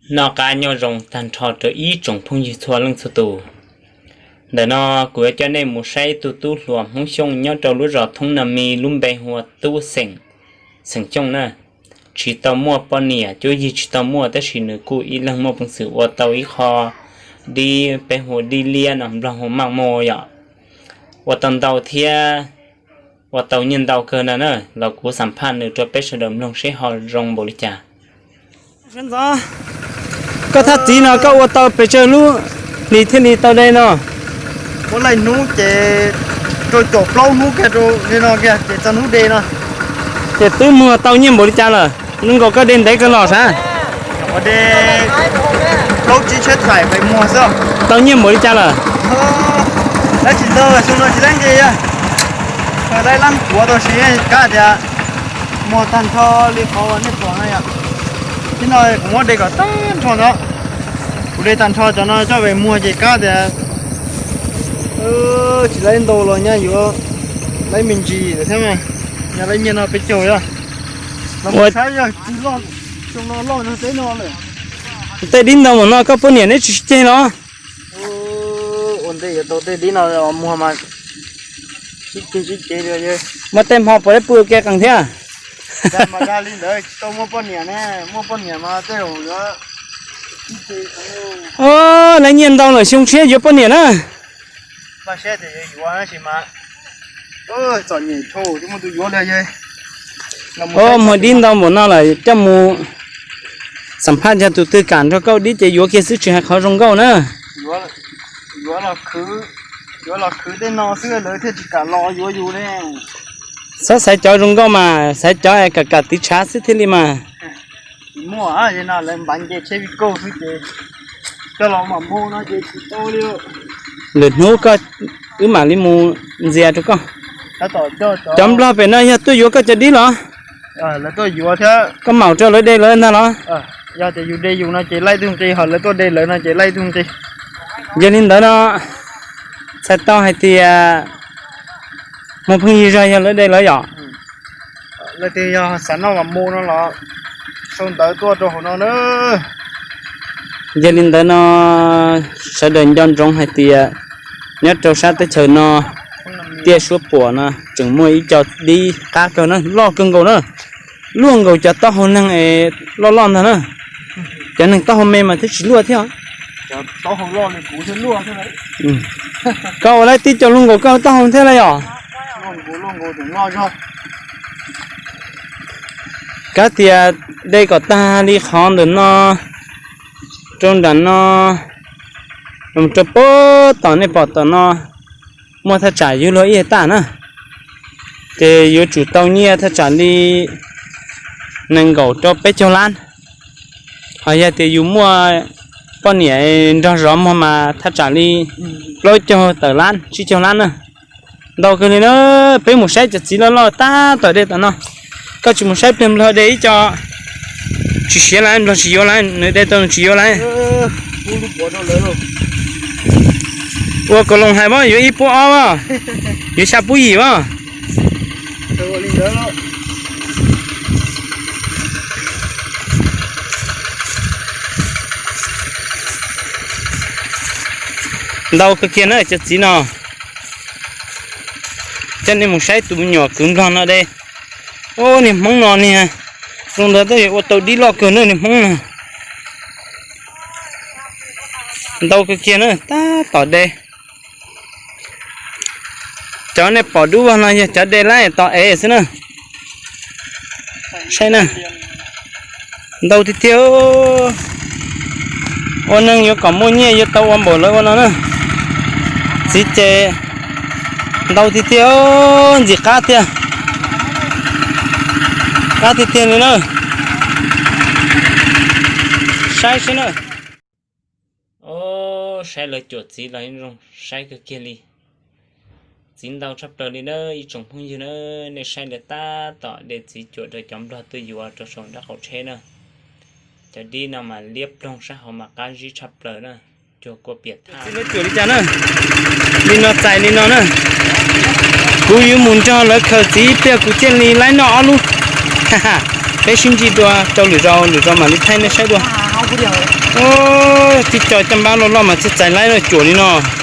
Noj qab nyob zoo tag nrho rau ib tsoom phooj ywg txhua leej txhua tus. Ntawm no kuv yuav coj nej mus saib ib tug tub hluas Hmoob Xyooj nyob rau lub zos Thoob Na Mi, lub npe hu ua Tub Xeem, xeem Xyooj na. Tsis tau muaj poj niam, cuab yig tsis tau muaj, tab sis nws kuj ib leeg muaj peev xwm ua tau ib qho dib, peb hu dib liab no, Nplog hu maj maj yom. Ua tau ntau thiab, ua tau nyiaj ntau kawg na na. Los kuv xam phaj nws rau peb sawv daws mloog seb ho zoo npaum li cas. Koj thaj txiv no koj ua tau pes tsawg lub hlis thiaj li tau de no? Muab laij hnub ces rau caum plaub hnub kiag rau li no kiag ces txog hnub de no. Ces twb muag tau nyiaj npaum li cas lawm? Zoo nkaus koj de ntev kawg los sav. Ua de plaub tsib tsheb thaim pes muag xwb. Tau nyiaj npaum li cas lawm? Dab tsis ntau, xyoo no tsis laib nqi, laib lab kuav tau siv, kab tias muag tag nrho li qhov uas nej pom no yom. Tib no kuv muab de kom tag nrho ntawd. Kuv de tag nrho cov no coj pes muag ces kab tias tsis laib ntau los nyaj yuav laib me ntsis lawm thiab mas. Nyaj laib nyiaj no peb caug yog. Los saib yog tsis loj, xyoo no loj nrog teb no lawm. Tej dib ntau npaum no koj poj niam neb tsis sib ceg los? Ua ntej yuav tau tej dib no muag mas sib ceg sib ceg li. Muaj tej hmo puas pw ua ke qees thiab? Dag li ntawd tsis tau muaj poj niam ne, muaj poj niam mas tej zaum yuav sib ceg. Laib nyiaj ntau lawm xyoo tshiab yuav poj niam na. Paj siab tias yuav yuav tab sis mas txom nyem tshaj, tsis muaj tus yuav li. Muag dib ntau npaum no lawm coj mus xam phaj nrog tus twg kam nrog koj dib ces yuav kiag xwb tsis hais qhov zoo nkauj na. Yuav, yuav los khwv tej no xwb lawv thiaj tsis kam los yuav yus ne. Txhob xaiv cov zoo nkauj mas, xaiv cov kam kam tiv tshav xwb thiaj li mas. Tsis muaj, lawv npav nce tsheb vij kauj xwb ces coj los mam npau no ces tsis tau li. Lwm hnub koj, wb mam li mus ntxias rau koj. Cov nplog pem no yog tuaj yuav koj cov dib los? Koj maum rau lawv de lawv ntag los? Yog tias yus de yus no ces laij tug nqi, ho lawv tuaj de lawv no ces laij tug nqi. Yog li ntawd no, txhais tau hais tias muaj phooj ywg zog yog lawv de lawv yom. Leej twg yog xav noj mas mus no los sau ntawv tuaj rau hauv no na. Yog li ntawd no, sawv daws nco ntsoov hais tias nyob rau sab teb chaws no, tiaj suab puam no tseem muaj ib co dib qab kawg na, loj kawg nkaus na, luaj nkaus cov taub hau neeg es loj loj ntag na. Cov neeg taub hau me mas twb tsis luaj thiab. Koj ua laib tib co luaj nkaus koj taub hau thiab lauj yom? Kav tias de kom tag li qhov ntawm no rau nram no, rau puag tom nej pom tom no, muaj thaj tsam yuav luag ib hais taj na, ces yuav tsum tau nyiaj thaj tsam li nees nkaum rau peb caug lab. Ho yog tias yus muaj poj niam nrog zov muag mas thaj tsam li plaub caug tawm lab, tsib caug lab na. Ntau kawg li na. Peb mus saib cov txiv loj loj tab tom de tom no. Koj tsis mus saib pliag nplog de ib co tsis siav lawm, nplog tsis yuav lawm, nws de tau nws tsis yuav lawm. Ua kom loo hais mas yuav ib puab ob mas, yuav xya puab yim mas. Ntau kawg kiag na cov txiv no. Coj nej mus saib tus me nyuam kwv nplog no de. Ub, niag hmoob no niag zoo ntawd tab sis ua tau dib loj kawg na niag hmoob no. Ntau kawg kiag na, tab tom de. Cov nej pom dub vog no yog cov de lawm tom ev xwb na. Saib na, ntau tiag tiag. Ua neeg yuav kom muaj nyiaj yuav tau ua npaum lawv ua no na. Txiv ces ntau tiag tiag, ntxim qab tiag. Qab tiag tiag li na. Saib saib na. Saib lawv cuam txiv los zoo saib kawg kiag li. Txiv ntau tshaj plaws li na ib tsoom phooj ywg na. Nej saib lawv tab tom de txiv cuam rau cov nplog tuaj yuav rau saum nraub qaum tsheb na. Cov dib no mas liab ploog, sab hauv mas qab zib tshaj plaws na. Cuag kua piam thaj. Txiv lawv cuam li cas na? Li no txais li no na. Kuv yuav mus nrog lawv khaws txiv ib pliag kuv thiaj li laib noj ob lub. Peb sib ntsib dua rau lwm zaus, lwm zaus mam li thaij nej saib dua. Tib co caj npab loj loj mas txaij txaij laib loj cuam li no.